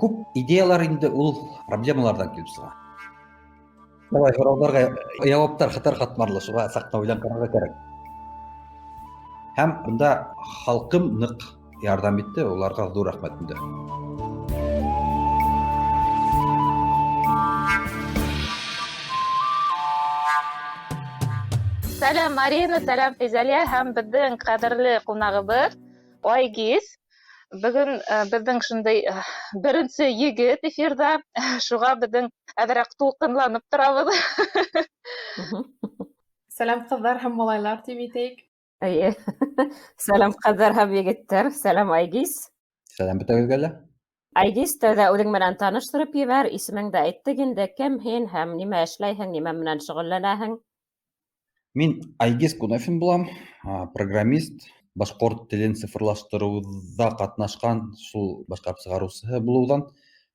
Күп идеялар инде ул проблемаларҙан килеп сыға. Давай һорауҙарға яуаптар хәтәр ҡатмарлы, шуға саҡ ҡына уйланып ҡарарға кәрәк. Һәм бында халҡым ныҡ ярҙам итте, уларға ҙур рәхмәт инде. Сәләм, Марина, сәләм, Физәлиә һәм беҙҙең ҡәҙерле ҡунағыбыҙ Айгиз. Бөгөн беҙҙең шундай беренсе егет эфирҙа, шуға беҙҙең әҙерәк тулҡынланып торабыҙ. Сәләм, ҡыҙҙар һәм малайлар, тип әйтәйек. Эйе. Сәләм, ҡыҙҙар һәм егеттәр. Сәләм, Айгиз. Сәләм бөтәгеҙгә лә. Айгиз, тәүҙә үҙең менән таныштырып ебәр, исемеңде әйттек инде, кем һин һәм нимә эшләйһең, нимә менән шөғөлләнәһең? Мин Айгиз Кунафин булам, программист, башҡорт телен цифрлаштырыуҙа ҡатнашҡан шул башҡарып сығарыусыһы булыуҙан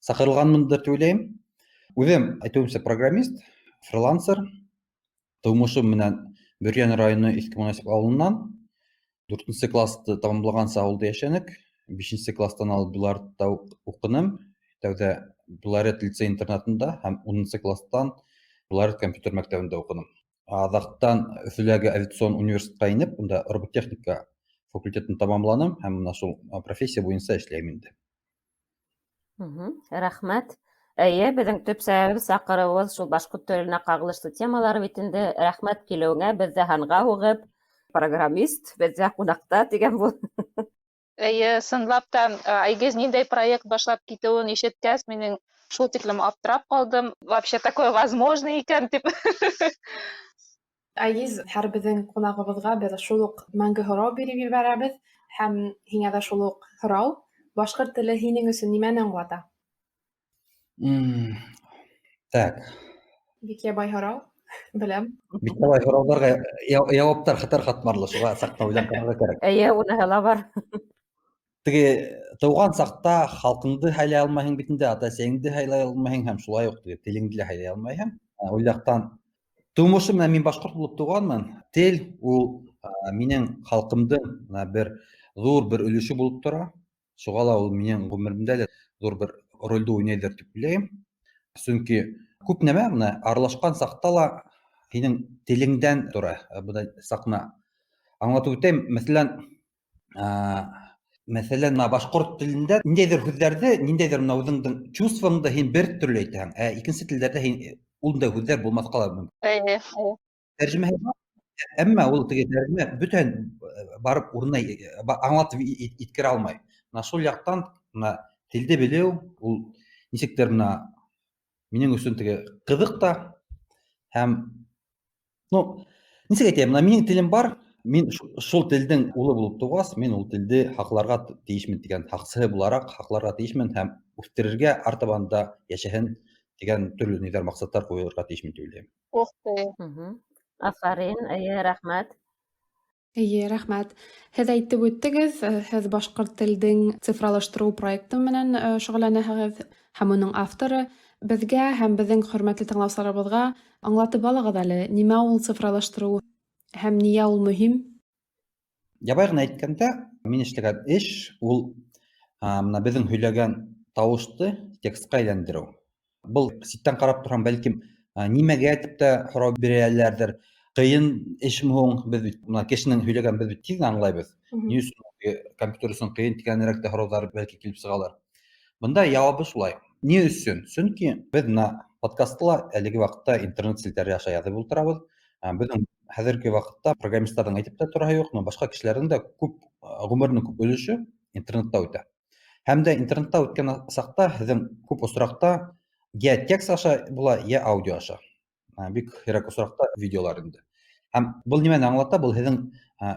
саҡырылғанмындыр тип уйлайым. Үҙем, әйтеүемсә, программист, фрилансер, тыумышым менән Бөрйән районы Иҫке Монасип ауылынан. 4-нсе классты тамамлағансы ауылда йәшәнек. 5-нсе класстан алып Белоретта уҡыным. Тәүҙә Белорет лицей-интернатында һәм 10-нсы класстан Белорет компьютер мәктәбендә уҡыным. Аҙаҡтан Өфөләге авиацион университетҡа инеп, унда робототехника факультетын тамамланым һәм мына шул профессия буйынса эшләйем инде. Рәхмәт. Эйе, беҙҙең төп сәбәбебеҙ саҡырыуыбыҙ шул башҡорт теленә ҡағылышлы темалар бит инде. Рәхмәт килеүеңә, беҙҙә һанға һуғып, программист беҙҙә ҡунаҡта тигән бул. Эйе, ысынлап та, Айгиз ниндәй проект башлап китеүен ишеткәс, минең шул тиклем аптырап ҡалдым. Вообще такое возможно икән тип. Айгиз, һәр беҙҙең ҡунағыбыҙға беҙ шул уҡ мәңге һорау биреп ебәрәбеҙ, һәм һиңә ҙә шул уҡ һорау. Башҡорт теле һинең өсөн нимәне аңлата? Так. Бик ябай һорау, беләм. Бик ябай һорауҙарға яуаптар хәтәр ҡатмарлы, шуға саҡ ҡына уйланып ҡарарға кәрәк. Эйе, уныһы ла бар. Теге тыуған саҡта халҡыңды һайлай алмайһың бит инде, ата-әсәйеңде һайлай алмайһың һәм шулай уҡ теге телеңде лә һайлай алмайһың. Ул яҡтан тыумышы менән мин башҡорт булып тыуғанмын. Тел ул минең халҡымдың бына бер ҙур бер өлөшө булып тора. Шуға ла ул минең ғүмеремдә лә ҙур бер ролде уйнайҙыр тип уйлайым. Сөнки күп нәмә бына аралашҡан саҡта ла һинең телеңдән тора. Бына саҡ ҡына аңлатып үтәйем. Мәҫәлән, бына башҡорт телендә ниндәйҙер һүҙҙәрҙе, ниндәйҙер бына үҙеңдең чувствоңды һин бер төрлө әйтәһең, ә икенсе телдәрҙә һин ундай һүҙҙәр булмаҫҡа ла мөмкин. Эйе, эйе. Тәржемәһе бар, әммә ул теге тәржемә бөтәһен барып урынына аңлатып еткерә алмай. Бына шул яҡтан бына телде белеү ул нисектер бына минең өсөн теге ҡыҙыҡ та һәм, ну, нисек әйтәйем, бына минең телем бар, мин шул телдең улы булып тыуғас, мин ул телде һаҡларға тейешмен тигән, һаҡсыһы булараҡ һаҡларға тейешмен һәм үҫтерергә, артабан да йәшәһен тигән төрлө ниҙәр маҡсаттар ҡуйырға тейешмен тип уйлайым. Ух ты. Афарин, эйе, рәхмәт. Эйе, рәхмәт. Һеҙ әйтеп үттегеҙ, һеҙ башҡорт телдең цифралаштырыу проекты менән шөғөлләнәһегеҙ һәм уның авторы. Беҙгә һәм беҙҙең хөрмәтле тыңлаусыларыбыҙға аңлатып алығыҙ әле, нимә ул цифралаштырыу һәм ниңә ул мөһим? Ябай ғына әйткәндә, мин эшләгән эш ул, бына беҙҙең һөйләгән тауышты текстҡа әйләндереү. Был ситтән ҡарап торһаң, бәлкем, нимәгә тип тә һорау бирәләрҙер. Ҡыйын эшме һуң? Беҙ бит, бына кешенең һөйләгән беҙ бит тиҙ генә аңлайбыҙ. Ни өсөн компьютер өсөн ҡыйын тигәнерәк тә һорауҙар бәлки килеп сығалар. Бында яуабы шулай. Ни өсөн? Сөнки беҙ бына подкастты ла әлеге ваҡытта интернет селтәре аша яҙып ултырабыҙ. Беҙҙең хәҙерге ваҡытта программисттарҙың әйтеп тә тораһы юҡ, но башҡа кешеләрҙең дә ғүмеренең күп өлөшө интернетта үтә. Һәм дә интернетта үткән саҡта һеҙҙең күп осраҡта йә текст аша була, йә аудио аша. Бик һирәк осраҡта видеолар инде. Һәм был нимәне аңлата? Был һеҙҙең,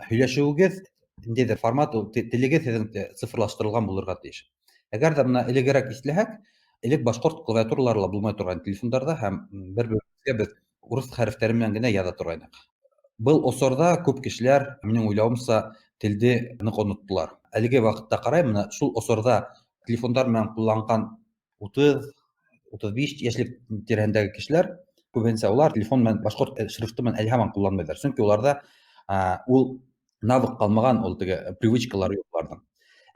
һөйләшеүегеҙ ниндәйҙер формат, ул телегеҙ һеҙҙең цифрлаштырылған булырға тейеш. Әгәр ҙә бына элегерәк иҫләһәк, элек башҡорт клавиатуралары ла булмай торған телефондарҙа һәм бер-беребеҙгә беҙ урыҫ хәрефтәре менән генә яҙа торғайныҡ. Был осорҙа күп кешеләр, минең уйлауымса, телде ныҡ оноттолар. Әлеге ваҡытта ҡарайым, бына шул осорҙа телефондар менән ҡулланған утыҙ, утыҙ биш йәшлек тирәһендәге кешеләр күбенсә улар телефон менән башҡорт шрифты менән әле һаман ҡулланмайҙар. Сөнки уларҙа, ул навык ҡалмаған, ул теге привычкалар юҡ уларҙың.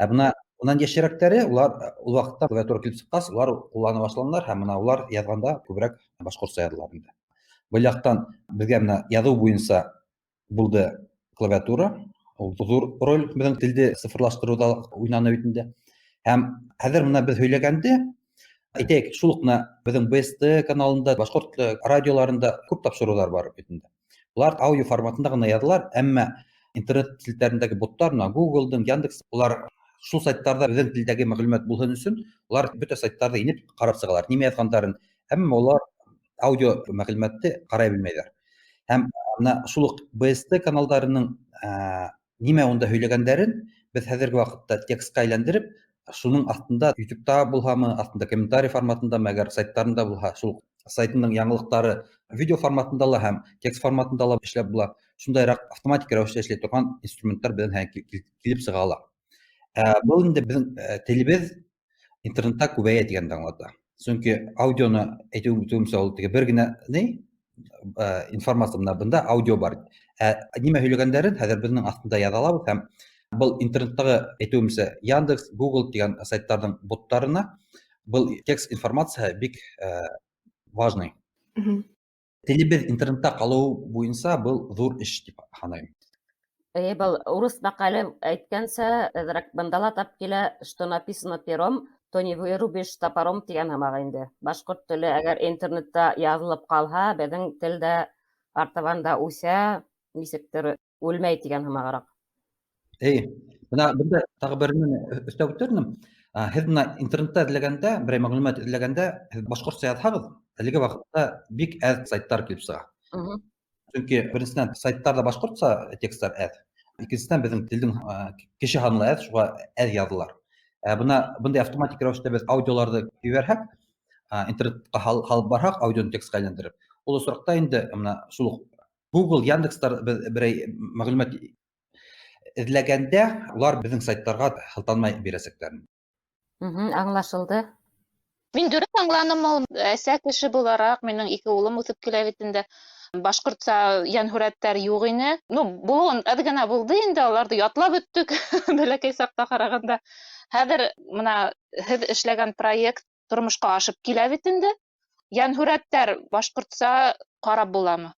Ә бына Унан йәшерәктәре, улар ул ваҡытта клавиатура килеп сыҡҡас, улар ҡуллана башланылар һәм бына улар яҙғанда күберәк башҡортса яҙалар инде. Был яҡтан беҙгә бына яҙыу буйынса булды клавиатура, ул ҙур роль беҙҙең телде цифрлаштырыуҙа уйнаны бит инде. Һәм хәҙер бына беҙ һөйләгәнде, әйтәйек, шул уҡ бына беҙҙең БСТ каналында, башҡорт радиоларында күп тапшырыуҙар бар бит инде. Улар аудио форматында ғына яҙалар, әммә интернет селтәрендәге боттар, бына Google'дың, Яндекс, улар шул сайттарҙа беҙҙең телдәге мәғлүмәт булһын өсөн, улар бөтә сайттарҙы инеп ҡарап сығалар, нимә яҙғандарын, әммә улар аудио мәғлүмәтте ҡарай белмәйҙәр. Һәм бына шул уҡ БСТ каналдарының нимә унда һөйләгәндәрен беҙ хәҙерге ваҡытта текстҡа әйләндереп, шуның аҫтында YouTube'та булһамы, аҫтында комментарий форматында, мәгәр сайттарында булһа, шул сайтының яңылыҡтары видео форматында ла һәм текст форматында ла эшләп була. Шундайыраҡ автоматик рәүештә эшләй торған инструменттар беҙҙең килеп сыға ала. Был инде беҙҙең телебеҙ интернетта күбәйә тигәнде аңлата. Сөнки аудионы әйтеү үтеүемсә, ул теге бер генә ни информация, бына бында аудио бар. Ә нимә һөйләгәндәрен хәҙер беҙҙең аҫтында яҙа алабыҙ һәм был интернеттағы, әйтеүемсә, Яндекс, Google тигән сайттарҙың боттарына был текст информацияһы бик важный. Телебеҙ интернетта ҡалыуы буйынса был ҙур эш тип һанайым. Эйе, был урыҫ мәҡәле әйткәнсә, әҙерәк бында ла тап килә, что написано пером, то не вырубишь топором тигән һымаҡ инде. Башҡорт теле әгәр интернетта яҙылып ҡалһа, беҙҙең тел дә артабан да үҫә, нисектер үлмәй тигән һымағыраҡ. Эйе, бына бында тағы бер нәмәне өҫтәп үтер инем. Һеҙ бына интернетта эҙләгәндә, берәй мәғлүмәт эҙләгәндә, һеҙ башҡортса яҙһағыҙ, әлеге ваҡытта бик әҙ сайттар килеп сыға. Сөнки беренсенән, сайттарҙа башҡортса тексттар әҙ. Икенсенән, беҙҙең телдең кеше һаны ла әҙ, шуға әҙ яҙылар. Ә бына бындай автоматик рәүештә беҙ аудиоларҙы ебәрһәк, интернетҡа һалып барһаҡ, аудионы текстҡа әйләндереп, ул осраҡта инде бына шул уҡ Google, Яндекстар беҙ берәй мәғлүмәт эҙләгәндә, улар беҙҙең сайттарға һылтанмай бирәсәктәр. Аңлашылды. Мин дөрөҫ аңланым ул, әсә кеше булараҡ, минең ике улым үҫеп килә бит инде. Башҡортса йәнһүрәттәр юҡ ине. Ну, булыуын әҙ генә булды инде, аларҙы ятлап бөттөк бәләкәй саҡта ҡарағанда. Хәҙер бына һеҙ эшләгән проект тормошҡа ашып килә бит инде. Йәнһүрәттәр башҡортса ҡарап буламы?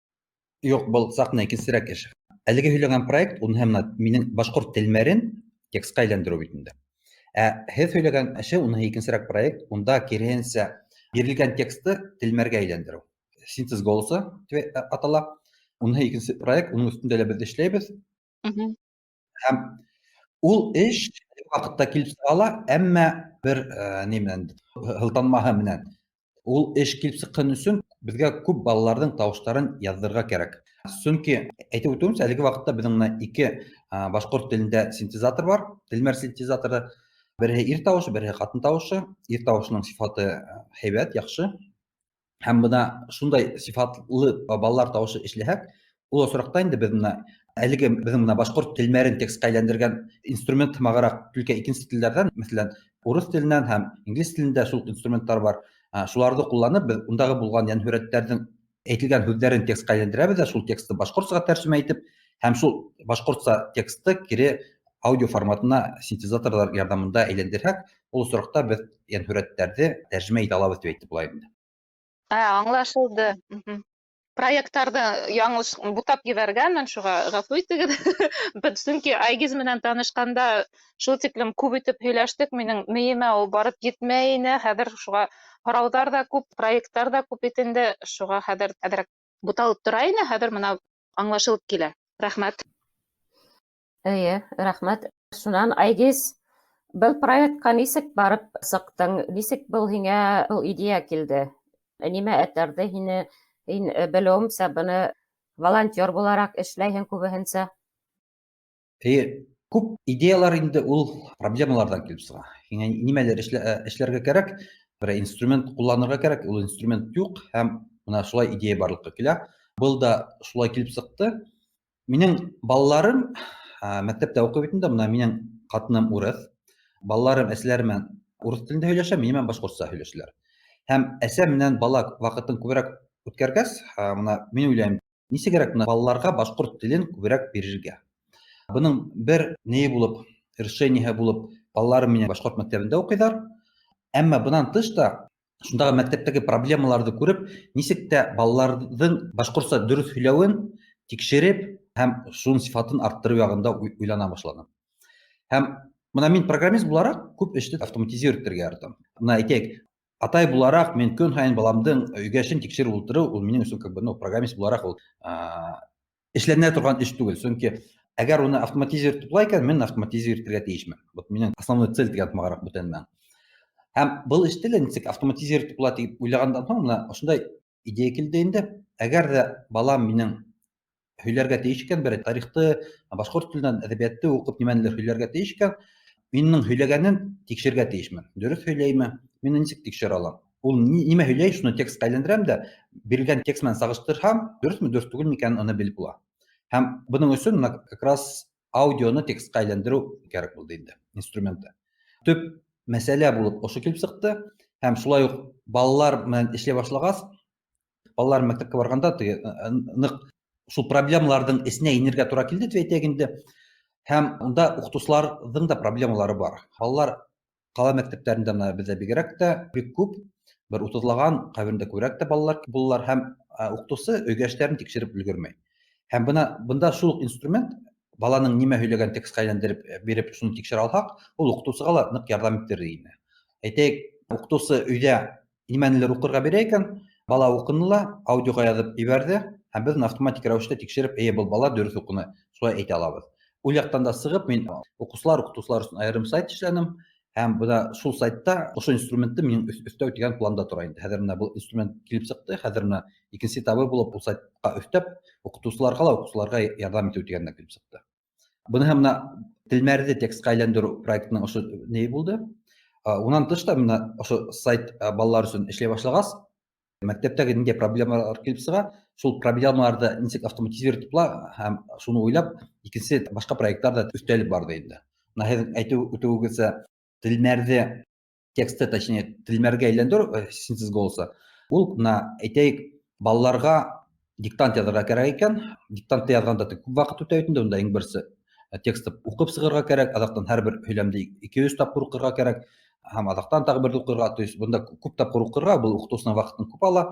Юҡ, был саҡ икенсерәк эш. Әлеге һөйләгән проект уны һәм минең башҡорт телмәрен текстҡа әйләндереү бит инде. Ә һеҙ һөйләгән эше уны икенсерәк проект, унда киреһенсә бирелгән текстты телмәргә әйләндереү. Синтез голоса тип атала. Уны икенсе проект, уның өҫтөндә лә беҙ эшләйбеҙ. Һәм ул эш ваҡытта килеп сыға ала, әммә бер ни менән, һылтанмаһы менән. Ул эш килеп сыҡһын өсөн беҙгә күп балаларҙың тауыштарын яҙҙырырға кәрәк. Сөнки әйтеп үтеүемсә, әлеге ваҡытта беҙҙең бына ике башҡорт телендә синтезатор бар, телмәр синтезаторы. Береһе ир тауышы, береһе ҡатын тауышы. Ир тауышының сифаты һәйбәт, яҡшы. Һәм бына шундай сифатлы балалар тауышы эшләһәк, ул осраҡта инде беҙ бына әлеге беҙҙең бына башҡорт телмәрен текстҡа әйләндергән инструмент һымағыраҡ түлке икенсе телдәрҙән, мәҫәлән, урыҫ теленән һәм инглиз телендә шул инструменттар бар. Шуларҙы ҡулланып, беҙ ундағы булған йәнһүрәттәрҙең әйтелгән һүҙҙәрен текстҡа әйләндерәбеҙ ҙә, шул текстты башҡортсаға тәржемә итеп, һәм шул башҡортса текстты кире аудио форматына синтезаторҙар ярҙамында әйләндерһәк, ул осраҡта беҙ йәнһүрәттәрҙе тәржемә итә алабыҙ тип әйтеп була инде. Аңлашылды. Проекттарҙы яңылыш бутап ебәргәнмен, шуға ғәфү итегеҙ. Беҙ сөнки Айгиз менән танышҡанда шул тиклем күп итеп һөйләштек, минең мейемә ул барып етмәй ине. Хәҙер шуға һорауҙар ҙа күп, проекттар ҙа күп бит инде, шуға хәҙер әҙерәк буталып тора ине, хәҙер бына аңлашылып килә. Рәхмәт. Эйе, рәхмәт. Шунан, Айгиз, был проектҡа нисек барып сыҡтың? Нисек был һиңә был идея килде? Нимә этәрҙе һине? Һин, белеүемсә, быны волонтер булараҡ эшләйһең күбеһенсә. Эйе, күп идеялар инде ул проблемаларҙан килеп сыға. Һиңә нимәлер эшләргә кәрәк, бер инструмент ҡулланырға кәрәк, ул инструмент юҡ һәм бына шулай идея барлыҡҡа килә. Был да шулай килеп сыҡты. Минең балаларым, мәктәптә уҡый бит инде, бына минең ҡатыным урыҫ. Балаларым әсәләре менән урыҫ телендә һөйләшә, минең менән башҡортса һөйләшәләр. Һәм әсә менән бала ваҡытын күберәк үткәргәс, бына мин уйлайым, нисегерәк бына балаларға башҡорт телен күберәк бирергә. Бының бер ни булып, решениеһы булып Балаларым минең башҡорт мәктәбендә уҡыйҙар. Әммә бынан тыш та шундағы мәктәптәге проблемаларҙы күреп, нисек тә балаларҙың башҡортса дөрөҫ һөйләүен тикшереп һәм шуның сифатын арттырыу яғында уйлана башланым. Һәм бына мин программист булараҡ күп эште автоматизировать итергә яратам. Бына әйтәйек, атай булараҡ мин көн һайын баламдың өйгә эшен тикшереп ултырыу, ул минең өсөн как бы, ну, программист булараҡ ул эшләнә торған эш түгел. Сөнки әгәр уны автоматизировать була икән, мин автоматизировать итергә тейешмен. Вот минең основной цель тигән һымағыраҡ бүтән менән. Һәм был эште лә нисек автоматизировать була тип уйлағандан һуң бына ошондай идея килде инде. Әгәр ҙә балам минең һөйләргә тейеш икән, бер тарихты, башҡорт теленән әҙәбиәтте уҡып нимәнелер һөйләргә тейеш икән, мин уның һөйләгәнен тикшерергә тейешмен. Дөрөҫ һөйләйме? Мин уны нисек тикшерә алам? Ул нимә һөйләй, шуны текстҡа әйләндерәм дә, бирелгән текст менән сағыштырһам, дөрөҫмө, дөрөҫ түгелме икәнен уны белеп була. Һәм бының өсөн бына как раз аудионы текстҡа әйләндереү кәрәк булды инде, инструменты. Төп мәсьәлә булып ошо килеп сыҡты. Һәм шулай уҡ балалар менән эшләй башлағас, балалар мәктәпкә барғанда теге ныҡ шул проблемаларҙың эсенә инергә тура килде тип әйтәйек инде. Һәм унда уҡытыусыларҙың да проблемалары бар. Балалар ҡала мәктәптәрендә бына беҙҙә бигерәк тә бик күп, бер утыҙлаған, ҡайберендә күберәк тә балалар булалар һәм уҡытыусы өйгә эштәрен тикшереп өлгөрмәй. Һәм бына бында шул уҡ инструмент баланың нимә һөйләгән текстҡа әйләндереп биреп шуны тикшерә алһаҡ, ул уҡытыусыға ла ныҡ ярҙам итер ине. Әйтәйек, уҡытыусы өйҙә нимәнелер уҡырға бирә икән, бала уҡыны ла аудиоға яҙып ебәрҙе, һәм беҙ автоматик рәүештә тикшереп, эйе, был бала дөрөҫ уҡыны, шулай әйтә алабыҙ. Ул яҡтан да сығып, мин уҡыусылар, уҡытыусылар өсөн айырым сайт эшләнем, һәм бына шул сайтта ошо инструментты минең өҫтәү тигән планда тора инде. Хәҙер менә был инструмент килеп сыҡты, хәҙер менә икенсе этабы булып ул сайтҡа өҫтәп, уҡытыусыларға ла уҡыусыларға ярҙам итеү тигәндән килеп сыҡты. Быныһы бына телмәрҙе текстҡа әйләндереү проектының ошо ни булды. Унан тыш та бына ошо сайт балалар өсөн эшләй башлағас, мәктәптәге ниндәй проблемалар килеп сыға, шул проблемаларҙы нисек автоматизировать була һәм шуны уйлап, икенсе башҡа проекттар ҙа өҫтәлеп барҙы инде. Бына һеҙҙең әйтеү үтеүегеҙсә, телмәрҙе тексты, точнее, телмәргә әйләндереү, синтез голоса, ул бына әйтәйек, балаларға диктант яҙырға кәрәк икән. Диктантты яҙғанда күп ваҡыт үтә бит инде, унда иң беренсе текстты уҡып сығырға кәрәк, аҙаҡтан һәр бер һөйләмде 200 тапҡыр уҡырға кәрәк, һәм аҙаҡтан тағы берҙе уҡырға, то есть бында күп тапҡыр уҡырға, был уҡытыусының ваҡытын күп ала.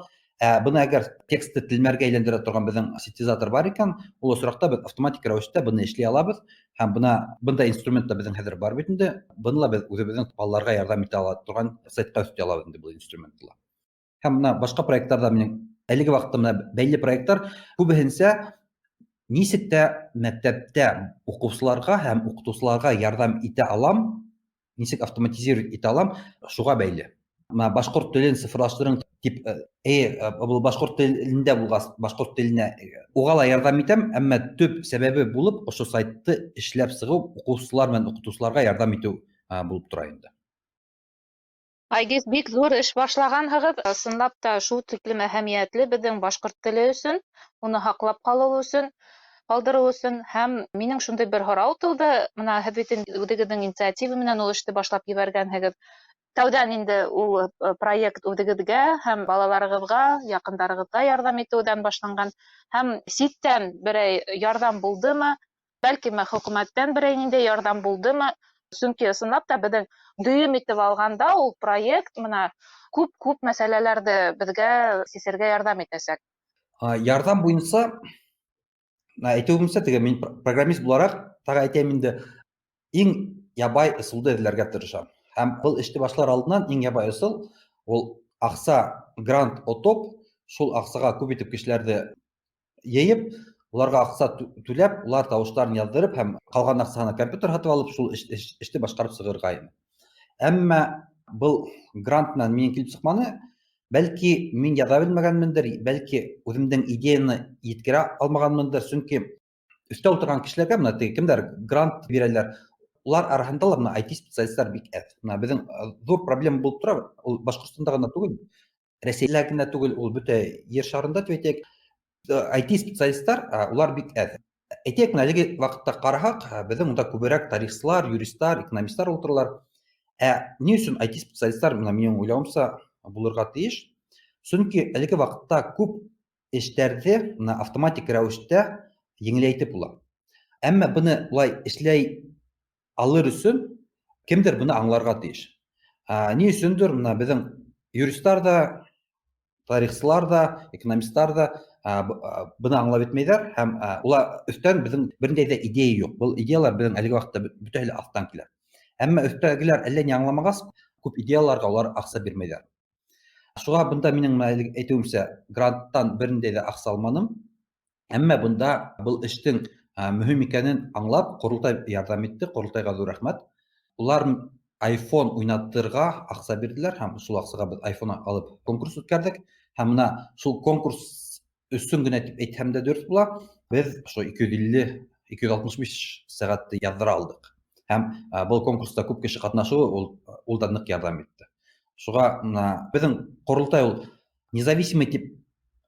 Ә быны әгәр текстты телмәргә әйләндерә торған беҙҙең синтезатор бар икән, ул осраҡта беҙ автоматик рәүештә быны эшләй алабыҙ. Һәм бына бындай инструмент та беҙҙең хәҙер бар бит инде. Быны ла беҙ үҙебеҙҙең балаларға ярҙам итә ала торған сайтҡа өҫтәй алабыҙ инде был инструментты ла. Һәм бына башҡа проекттарҙа минең әлеге ваҡытта бына бәйле проекттар күбеһенсә нисек тә мәктәптә уҡыусыларға һәм уҡытыусыларға ярҙам итә алам, нисек автоматизировать итә алам, шуға бәйле. Бына башҡорт телен цифрлаштырың тип, был башҡорт телендә булғас, башҡорт теленә уға ла ярҙам итәм, әммә төп сәбәбе булып ошо сайтты эшләп сығыу, уҡыусылар менән уҡытыусыларға ярҙам итеү булып тора инде. Айгиз, бик ҙур эш башлағанһығыҙ. Ысынлап та шул тиклем әһәмиәтле беҙҙең башҡорт теле өсөн, уны һаҡлап ҡалыу өсөн, ҡалдырыу өсөн. Һәм минең шундай бер һорау тыуҙы. Бына һеҙ бит үҙегеҙҙең инициатива менән ул эште башлап ебәргәнһегеҙ. Тәүҙән инде ул проект үҙегеҙгә һәм балаларығыҙға, яҡындарығыҙға ярҙам итеүҙән башланған. Һәм ситтән берәй ярҙам булдымы? Бәлкем, хөкүмәттән берәй ниндәй ярҙам булдымы? Сөнки ысынлап та беҙҙең дөйөм итеп алғанда ул проект бына күп-күп мәсьәләләрҙе беҙгә сисергә ярҙам итәсәк. Ярҙам буйынса, әйтеүемсә, теге мин программист булараҡ тағы әйтәйем инде, иң ябай ысулды эҙләргә тырышам. Һәм был эште башлар алдынан иң ябай ысул ул аҡса, грант отоп, шул аҡсаға күп итеп кешеләрҙе йыйып, уларға аҡса түләп, улар тауыштарын яҙҙырып һәм ҡалған аҡсаһына компьютер һатып алып, шул эште башҡарып сығырға ине. Әммә был грант менән минең килеп сыҡманы. Бәлки мин яҙа белмәгәнмендер, бәлки үҙемдең идеяны еткерә алмағанмындыр, сөнки өҫтә ултырған кешеләргә бына теге кемдәр грант бирәләр, улар араһында ла бына IT специалисттар бик әҙ. Бына беҙҙең ҙур проблема булып тора, ул Башҡортостанда ғына түгел, Рәсәйҙә генә түгел, ул бөтә ер шарында тип әйтәйек. IT специалисттар, улар бик әҙ. Әйтәйек, бына әлеге ваҡытта ҡараһаҡ, беҙҙең унда күберәк тарихсылар, юристар, экономисттар ултыралар. Ә ни өсөн IT специалисттар, бына минең уйлауымса, булырға тейеш? Сөнки әлеге ваҡытта күп эштәрҙе бына автоматик рәүештә еңеләйтеп була. Әммә быны улай эшләй алыр өсөн Кемдер быны аңларға тейеш. Ни өсөндөр мына беҙҙең юристар ҙа, тарихсылар ҙа, экономисттар ҙа быны аңлап етмәйҙәр һәм улар өҫтән беҙҙең бер ниндәй ҙә идея юҡ. Был идеялар беҙҙең әлеге ваҡытта бөтәһе лә аҫтан килә. Әммә өҫтәгеләр әллә ни аңламағас, күп идеяларға улар аҡса бирмәйҙәр. Шуға бында минең әйтеүемсә, гранттан бер ниндәй ҙә аҡса алманым. Әммә бында был эштең мөһим икәнен аңлап, ҡоролтай ярҙам итте, ҡоролтайға ҙур рәхмәт. Улар iPhone уйнатырға аҡса бирҙеләр һәм шул аҡсаға беҙ iPhone алып конкурс үткәрҙек. Һәм мына шул конкурс өсөн генә тип әйтһәм дә дөрөҫ була. Беҙ ошо 250-265 сәғәтте яҙҙыра алдыҡ. Һәм был конкурста күп кеше ҡатнашыуы ул да ныҡ ярҙам итте. Шуға мына беҙҙең ҡоролтай ул независимый тип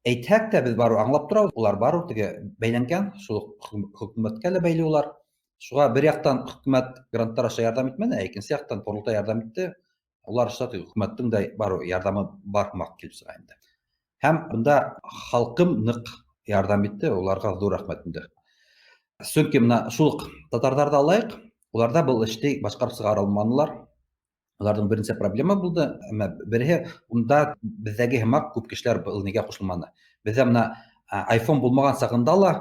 әйтһәк тә, беҙ барыу аңлап торабыҙ, улар барыу теге бәйләнгән, шул хөкүмәткә лә бәйле улар. Шуға бер яҡтан хөкүмәт гранттар аша ярҙам итмәне, ә икенсе яҡтан ҡоролтай ярҙам итте. Улар аша хөкүмәттең дә барыу ярҙамы бар һымаҡ килеп сыға инде. Һәм бында халҡым ныҡ ярҙам итте, уларға ҙур рәхмәт инде. Сөнки мына шул уҡ татарҙарҙы алайыҡ, уларҙа был эште башҡарып сығара алманылар. Уларҙың бер нисә проблема булды, әммә береһе унда беҙҙәге һымаҡ күп кешеләр был нигә ҡушылманы. Беҙҙә мына iPhone булмаған сағында ла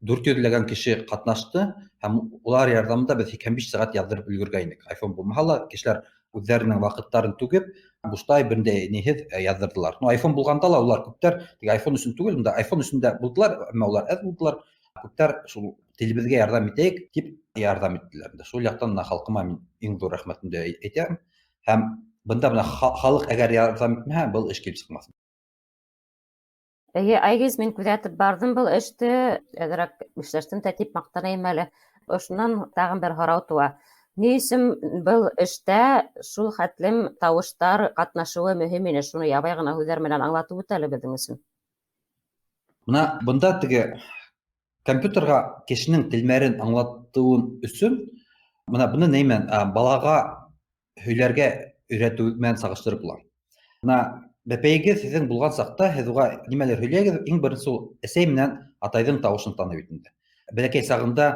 400 ләгән кеше ҡатнашты һәм улар ярҙамында беҙ 85 сәғәт яҙҙырып өлгөргәйнек. iPhone булмаһа ла кешеләр үҙҙәренең ваҡыттарын түгеп, бушлай бер ниндәй ниһеҙ яҙҙырҙылар. Ну, iPhone булғанда ла улар күптәр теге iPhone өсөн түгел, унда iPhone өсөн дә булдылар, әммә улар әҙ булдылар. Күптәр шул телебеҙгә ярҙам итәйек тип ярҙам иттеләр. Шул яҡтан мына халҡыма мин иң ҙур рәхмәтемде әйтәм. Һәм бында мына халыҡ әгәр ярҙам итмәһә, был эш килеп сыҡмаҫ. Эйе, Айгиз, мин күҙәтеп барҙым был эште, әҙерәк эшләштем дә тип маҡтанайым әле. Ошонан тағын бер һорау тыуа. Ни өсөн был эштә шул хәтлем тауыштар ҡатнашыуы мөһим ине? Шуны ябай ғына һүҙҙәр менән аңлатып үт әле беҙҙең өсөн. Мына бында теге компьютерға кешенең телмәрен аңлатыуын өсөн мына быны ни менән балаға һөйләргә өйрәтеү менән сағыштырып була. Мына бәпәйегеҙ һеҙҙең булған саҡта һеҙ уға нимәлер һөйләйһегеҙ, иң беренсе ул әсәй менән атайҙың тауышын таный бит инде. Бәләкәй сағында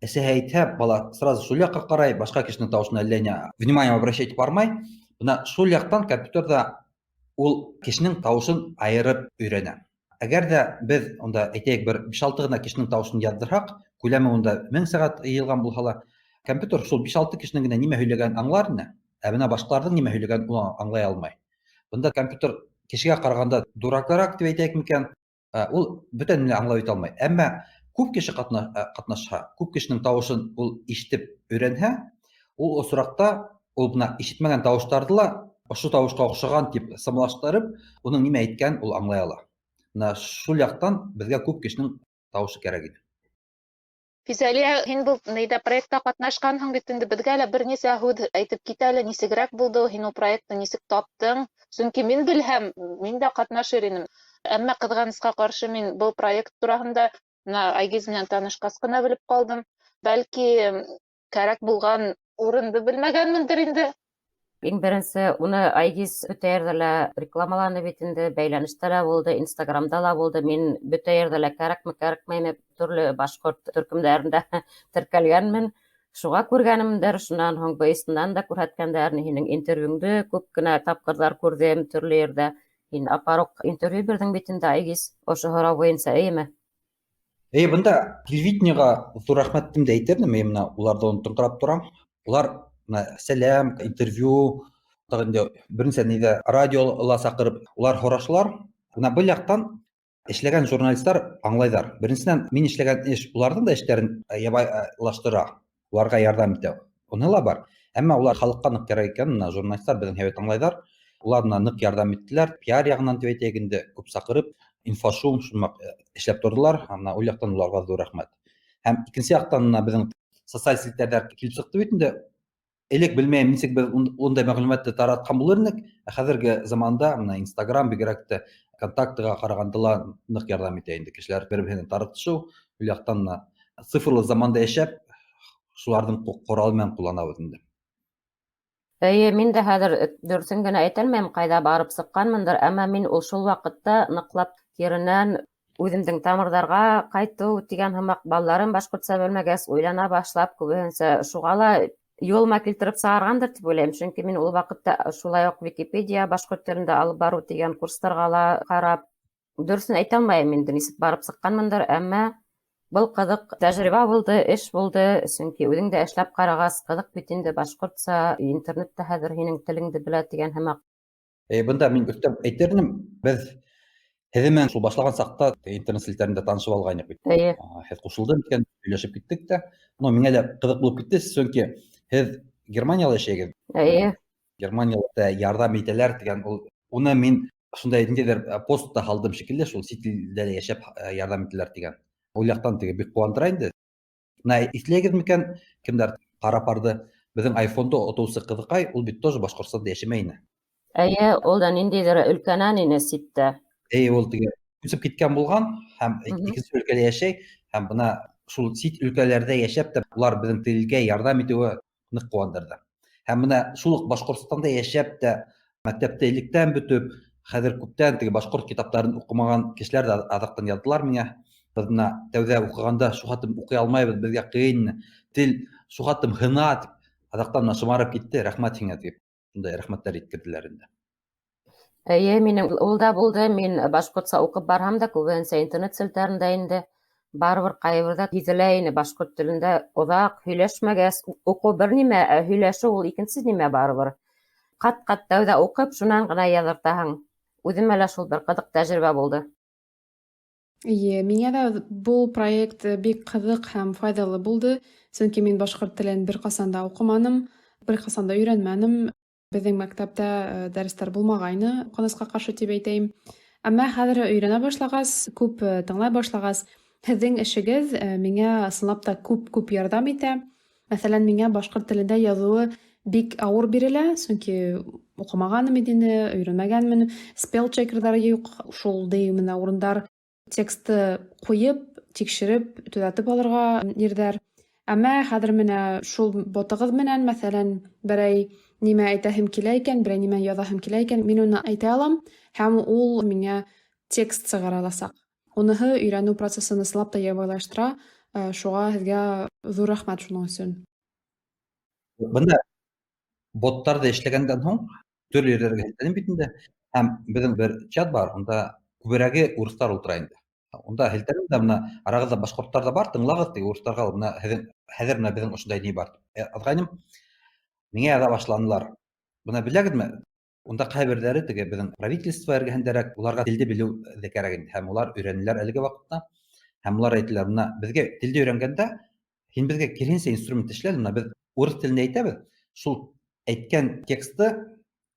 әсәһе әйтһә, бала сразу шул яҡҡа ҡарай, башҡа кешенең тауышына әллә ни внимание обращать итеп бармай. Бына шул яҡтан компьютерҙа ул кешенең тауышын айырып өйрәнә. Әгәр ҙә беҙ унда әйтәйек бер 5-6 ғына кешенең тауышын яҙҙырһаҡ, күләме унда 1000 сәғәт йыйылған булһа ла, компьютер шул 5-6 кешенең генә нимә һөйләгәнен аңлар ине, ә бына башҡаларҙың нимә һөйләгәнен ул аңлай алмай. Бында компьютер кешегә ҡарағанда дуракыраҡ тип әйтәйек микән, ул бөтә нәмәне аңлап итә алмай. Әммә күп кеше ҡатнашһа, күп кешенең тауышын ул ишетеп өйрәнһә, ул осраҡта ул бына ишетмәгән тауыштарҙы ла ошо тауышҡа оҡшаған тип самалаштырып, уның нимә әйткәнен ул аңлай ала. Мына шул яҡтан беҙгә күп кешенең тауышы кәрәк ине. Физәлиә, һин был нейҙә проектта ҡатнашҡанһың бит инде, беҙгә лә бер нисә һүҙ әйтеп кит әле, нисегерәк булды, һин ул проектты нисек таптың? Сөнки мин белһәм, мин дә ҡатнашыр инем. Әммә ҡыҙғанысҡа ҡаршы мин был проект тураһында мына Айгиз менән танышҡас ҡына белеп ҡалдым. Бәлки кәрәк булған урынды белмәгәнмендер инде. Иң беренсе уны Айгиз бөтә ерҙә лә рекламаланы бит инде, бәйләнештә лә булды, Инстаграмда ла булды. Мин бөтә ерҙә лә кәрәкме, кәрәкмәйме төрлө башҡорт төркөмдәрендә теркәлгәнмен. Шуға күргәнемдер, шунан һуң бейсенән дә күрһәткәндәр, һинең интервьюңды күп кенә тапҡырҙар күрҙем төрлө ерҙә. Һин апаруҡ интервью бирҙең бит инде, Айгиз, ошо һорау буйынса, эйеме? Эйе, бында телевидениеға ҙур рәхмәтемде әйтер инем, мин мына уларҙы онотоңҡорап торам. Улар мына сәләм, интервью, тағы инде бер нисә ниҙә радиола саҡырып, улар һорашалар. Бына был яҡтан эшләгән журналистар аңлайҙар. Беренсенән, мин эшләгән эш уларҙың да эштәрен ябайлаштыра, уларға ярҙам итә. Уны ла бар. Әммә улар халыҡҡа ныҡ кәрәк икән, мына журналистар беҙҙең һәйбәт аңлайҙар. Улар мына ныҡ ярҙам иттеләр. Пиар яғынан тип әйтәйек инде, күп саҡырып, инфошум шумаҡ эшләп торҙолар. Мына ул яҡтан уларға ҙур рәхмәт. Һәм икенсе яҡтан мына беҙҙең социаль селтәрҙәр килеп сыҡты бит инде. Элек белмәйем, нисек беҙ ундай мәғлүмәтте таратҡан булыр инек. Ә хәҙерге заманда мына Инстаграм бигерәк тә Контактыға ҡарағанда ла ныҡ ярҙам итә инде. Кешеләр бер-береһен таратышыу, ул яҡтан мына цифрлы заманда йәшәп, шуларҙың ҡоралы менән ҡулланабыҙ инде. Эйе, мин дә хәҙер дөрөҫөн генә әйтә алмайым, ҡайҙа барып сыҡҡанмындыр, әммә мин ул шул ваҡытта ныҡлап киренән үҙемдең тамырҙарға ҡайтыу тигән һымаҡ, балаларым башҡортса белмәгәс, уйлана башлап, күбеһенсә шуға ла Юлыма килтереп сығарғандыр тип уйлайым, сөнки мин ул ваҡытта шулай уҡ Википедия башҡорт телендә алып барыу тигән курстарға ла ҡарап, дөрөҫөн әйтә алмайым инде, нисек барып сыҡҡанмындыр, әммә был ҡыҙыҡ тәжрибә булды, эш булды, сөнки үҙең дә эшләп ҡарағас, ҡыҙыҡ бит инде башҡортса, интернет та хәҙер һинең телеңде белә тигән һымаҡ. Бында мин өҫтәп әйтер инем, беҙ һеҙҙең менән шул башлаған саҡта интернет селтәрендә танышып алғайныҡ бит. Эйе. Һеҙ ҡушылды микән, һөйләшеп киттек тә. Но миңә лә ҡыҙыҡ булып китте, сөнки һеҙ Германияла йәшәйһегеҙ. Эйе. Германияла ярҙам итәләр тигән ул, уны мин шундай ниндәйҙер пост та һалдым шикелле, шул сит илдә лә йәшәп ярҙам итәләр тигән. Ул яҡтан теге бик ҡыуандыра инде. Бына иҫләйһегеҙ микән, кемдәр ҡарап барҙы, беҙҙең айфонды отоусы ҡыҙыҡай, ул бит тоже Башҡортостанда йәшәмәй ине. Эйе, ул да ниндәйҙер өлкәнән ине ситтә. Эйе, ул теге күсеп киткән булған һәм икенсе өлкәлә йәшәй, һәм бына шул сит өлкәләрҙә йәшәп тә улар беҙҙең телгә ярҙам итеүе ныҡ ҡыуандырҙы. Һәм бына шул уҡ Башҡортостанда йәшәп тә мәктәпте электән бөтөп, хәҙер күптән теге башҡорт китаптарын уҡымаған кешеләр ҙә аҙаҡтан яҙҙылар миңә. Беҙ бына тәүҙә уҡығанда шул хатым уҡый алмайбыҙ, беҙгә ҡыйын, тел шул хатым һына тип, аҙаҡтан бына шымарып китте, рәхмәт һиңә тип, шундай рәхмәттәр еткерҙеләр инде. Эйе, минең ул да булды, мин башҡортса уҡып барһам да, күбеһенсә интернет селтәрендә инде, барыбер ҡайберҙә һиҙелә ине башҡорт телендә оҙаҡ һөйләшмәгәс, уҡыу бер нимә, ә һөйләшеү ул икенсе нимә барыбер. Ҡат-ҡат тәүҙә уҡып, шунан ғына яҙыртаһың. Үҙемә лә шул бер ҡыҙыҡ тәжрибә булды. Эйе, миңә лә был проект бик ҡыҙыҡ һәм файҙалы булды, сөнки мин башҡорт телен бер ҡасан да уҡыманым, бер ҡасан да өйрәнмәнем. Беҙҙең мәктәптә дәрестәр булмағайны, ҡыҙғанысҡа ҡаршы тип әйтәйем. Әммә хәҙер өйрәнә башлағас, күп тыңлай башлағас, һеҙҙең эшегеҙ миңә ысынлап та күп-күп ярҙам итә. Мәҫәлән, миңә башҡорт телендә яҙыуы бик ауыр бирелә, сөнки уҡымағаным ине, өйрәнмәгәнмен, спелл-чекерҙар юҡ, шул менә урындар тексты ҡуйып, тикшереп, төҙәтеп алырға ерҙәр. Әммә хәҙер менә шул ботығыҙ менән, мәҫәлән, берәй нимә әйтәһем килә икән, берәй нимә яҙаһым килә икән, мин уны әйтә алам, һәм ул миңә текст сығара аласаҡ. Уныһы өйрәнеү процессын ысынлап та ябайлаштыра, шуға һеҙгә ҙур рәхмәт шуның өсөн. Бында боттарҙы эшләгәндән һуң төрлө ерҙәргә һелтәнем бит инде, һәм беҙҙең бер чат бар, унда күберәге урыҫтар ултыра инде. Унда һелтәнем дә, бына арағыҙҙа башҡорттар ҙа бар, тыңлағыҙ, теге урыҫтарға бына һеҙҙең хәҙер бына беҙҙең ошондай ни бар. Аҙғайным, миңә яҙа башланылар. Бына беләгеҙме? Унда ҡайһы берҙәре теге беҙҙең правительство эргәһендәрәк, уларға телде белеү ҙә кәрәк инде, һәм улар өйрәнәләр әлеге ваҡытта. Һәм улар әйтәләр, бына беҙгә телде өйрәнгәндә һин беҙгә киреһенсә инструмент эшлә, бына беҙ урыҫ телендә әйтәбеҙ, шул әйткән тексты,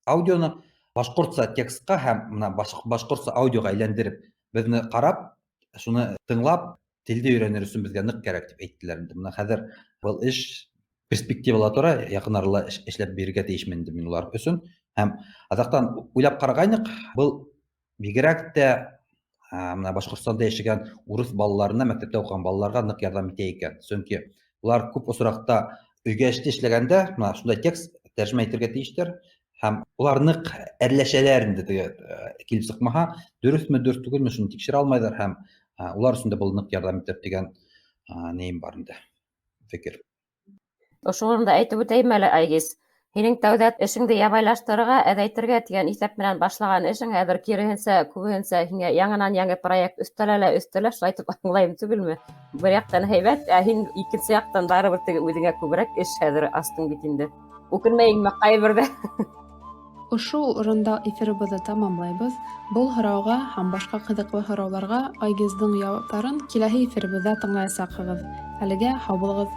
аудионы башҡортса текстҡа һәм бына башҡортса аудиоға әйләндереп, беҙҙе ҡарап, шуны тыңлап, телде өйрәнер өсөн беҙгә ныҡ кәрәк тип әйттеләр инде. Бына хәҙер был эш перспективала тора, яҡын арала эшләп бирергә тейешмен инде мин улар өсөн. Һәм аҙаҡтан уйлап ҡарағайныҡ, был бигерәк тә, бына Башҡортостанда йәшәгән урыҫ балаларына, мәктәптә уҡыған балаларға ныҡ ярҙам итә икән. Сөнки улар күп осраҡта өйгә эште эшләгәндә бына шундай текст тәржемә итергә тейештәр, һәм улар ныҡ әрләшәләр инде, теге килеп сыҡмаһа, дөрөҫмө, дөрөҫ түгелме, шуны тикшерә алмайҙар, һәм улар өсөн дә был ныҡ ярҙам итер тигән, нейем бар инде, фекер. Ошо урында әйтеп үтәйем әле, Айгиз, һинең тәүҙә эшеңде ябайлаштырырға, әҙәйтергә тигән иҫәп менән башлаған эшең хәҙер киреһенсә, күбеһенсә һиңә яңынан яңы проект өҫтәлә лә өҫтәлә, шулай итеп аңлайым түгелме? Бер яҡтан һәйбәт, ә һин икенсе яҡтан барыбер теге үҙеңә күберәк эш хәҙер астың бит инде. Үкенмәйеңме ҡайберҙә? Ошо урында эфирыбыҙҙы тамамлайбыҙ. Был һорауға һәм башҡа ҡыҙыҡлы һорауҙарға Айгиздың яуаптарын киләһе эфирыбыҙҙа тыңлаясаҡһығыҙ. Әлегә һау булығыҙ.